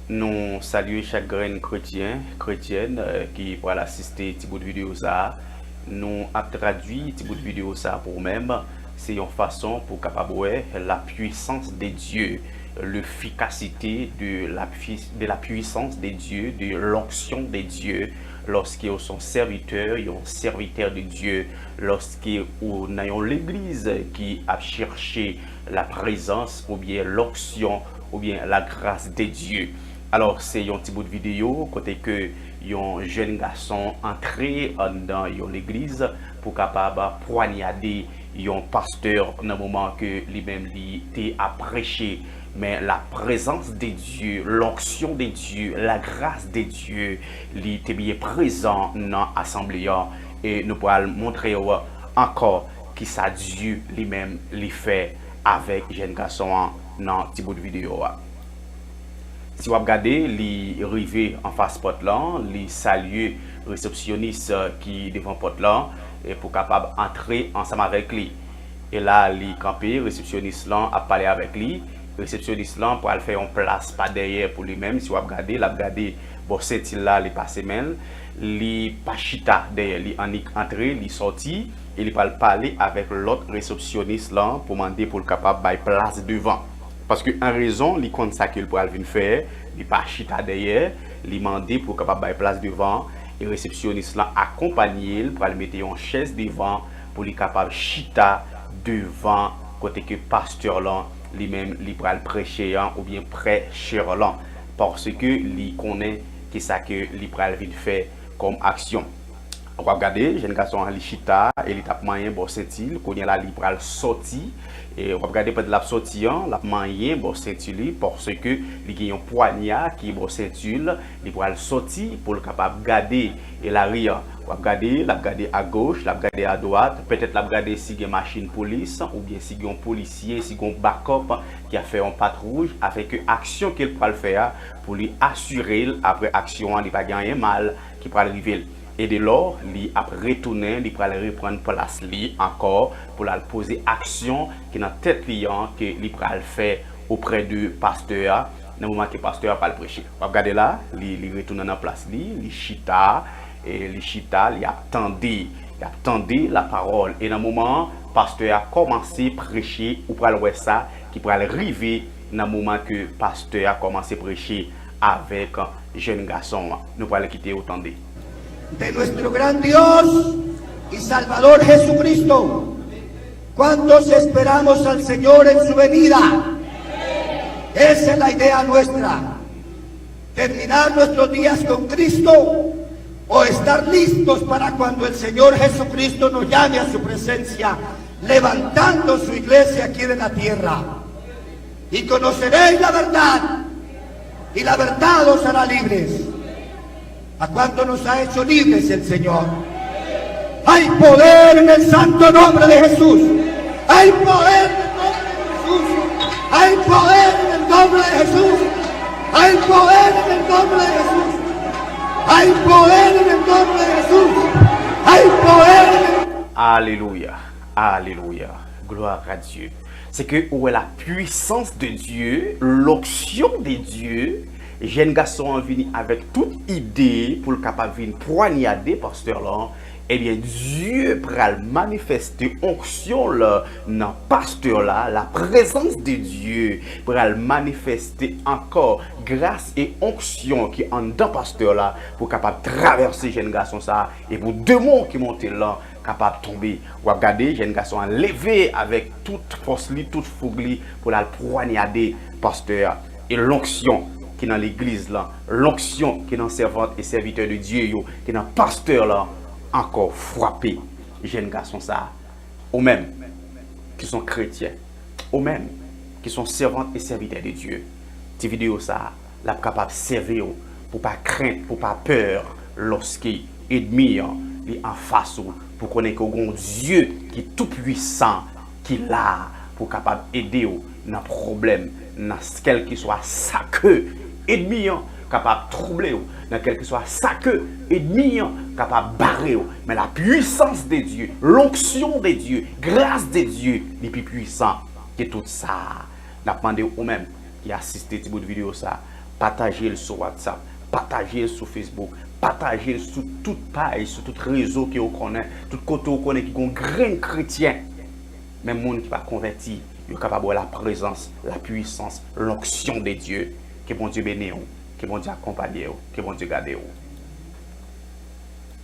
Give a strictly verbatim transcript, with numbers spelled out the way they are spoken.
Nou salye chak grenn kretyen, kretyèn, eh, ki pral asiste ti bout videyo sa a. Nou ap tradui ti bout videyo sa a pou ou menm. Se yon fason pou w kapab wè la puissance de Dieu, l'efficacité de la pui-, de la puissance de Dieu, de l'onction de Dieu, lorsque ou son sèvitè, yon sèvitè de Dieu, lorsque ou nan yon legliz ki ap chèche la présence oubyen l'onction oubyen la grâce de Dieu. Alò, se yon ti bout videyo kote ke yon jèn gason antre anndan yon legliz pou kapab pwanyade yon pastè nan moman ke li menm li te ap preche. Men la présence de Dieu, l'onction de Dieu, la grâce de Dieu, li te byen prezan nan asanble an. E nou pral montre w ankò kisa Dye li menm li fè avèk jèn gason an nan ti bout videyo a. Si w ap gade, li rive anfas pòt lan, li salye resepsyonis, eh, ki devan pòt lan, e pou kapab antre ansanm avèk li. E la, li kanpe, resepsyonis lan ap pale avèk li. Resepsyonis lan pral fè yon plas pa dèyè pou li menm. Si w ap gade, l ap gade bò senti l la, li pase men l. Li pa chita dèyè, li annik antre, li sòti, e li pral pale avèk lòt resepsyonis lan pou mande pou l kapab bay plas devan. Paske an rezon, li konn sa ke l pral vin fè, li pa chita dèyè, li mande pou l kapab bay plas devan, e resepsyonis lan akonpanye l, pral mete yon chèz devan pou li kapab chita devan kote ke pastè lan li menm li pral preche an oubyen prèchè lan, paske li konnen kisa ke li pral vin fè kòm aksyon. W ap gade, jèn gason an li chita e li t ap manyen bò senti l, kounye a la li pral sòti. E w ap gade pandan l ap sòti an, l ap manyen bò senti li, paske li gen yon pwanya ki bò senti l, li pral sòti pou l kapab gade e lari an. W ap gade, l ap gade agoch, l ap gade adwat, petèt l ap gade si gen machin polis, oubyen si gen yon polisye, si gen yon bakòp ki ap fè yon patwouj, afenke aksyon ke l pral fè a, pou li asire l, apre aksyon an, li pa gen anyen mal ki pral rive l. E de lò, li ap retounen, li pral reprann plas li ankò, pou l al poze aksyon ki nan tèt li an, ke li pral fè oprè de pastè a, nan moman ke pastè a pral preche. W ap gade la, li, li retounen nan plas li, li chita, e li chita, li ap tande, li ap tande lapawòl. E nan moman an, pastè a kòmanse preche, ou pral wè sa ki pral rive nan moman ke pastè a kòmanse preche avèk jèn gason an. Nou pral kite yo tande. De nuestro gran Dios y Salvador Jesucristo. ¿Cuántos esperamos al Señor en su venida? Esa es la idea nuestra. Terminar nuestros días con Cristo o estar listos para cuando el Señor Jesucristo nos llame a su presencia, levantando su iglesia aquí en la tierra. Y conoceréis la verdad, y la verdad os hará libres. ¿A cuánto nos ha hecho libres el Señor? Hay poder en el santo nombre de Jesús. Hay poder en el nombre de Jesús. Hay poder en el nombre de Jesús. Hay poder en el nombre de Jesús. Hay poder en el nombre de Jesús. Hay poder en el... Alelouya. Alelouya. Gloire à Dieu. Se ke ou wè la puissance de Dieu, l'onction de Dieu. Jèn gason an vini avèk tout ide pou l kapab vin pwanyade pastè lan. Ebyen, Dye pral manifeste onksyon l nan pastè la, la prezans de Dye pral manifeste ankò gras e onksyon ki anndan pastè la pou kapab travèse jèn gason sa a, e pou demon ki monte lan kapab tonbe. W ap gade jèn gason an leve avèk tout fòs li, tout foug li pou l al pwanyade pastè a. E lonksyon ki nan legliz lan, lonksyon ki nan sèvant e sèvitè de Dye yo, ki nan pastè lan, ankò frape jèn gason sa a. Ou menm ki son kretyen, ou menm ki son sèvant e sèvitè de Dye, ti videyo sa a, l ap kapab sèvi w pou pa krent, pou pa pè, lòske ènmi an li anfas ou, pou konnen ke w gen yon Dye ki toupwisan, ki la pou kapab ede w nan pwoblèm, nan kèlkeswa sa ke ènmi an kapab twouble w, nan kèlkeswa sa ke ènmi an kapab bare w. Men la puissance de Dieu, l'onction de Dieu, grâce de Dieu, li pi pwisan ke tout sa. N ap mande w, ou menm ki asiste ti bout videyo sa, Pataje l sou WhatsApp, pataje l sou Facebook, pataje l sou tout paj, sou tout rezo ke w konnen, tout kote w konnen ki gon grenn kretyen. Men moun ki pa konvèti, yo kapab wè la prezans, la puissance, l'onction de Dieu. Ke Bondye beni w, ke Bondye akonpaye w, ke Bondye gade w.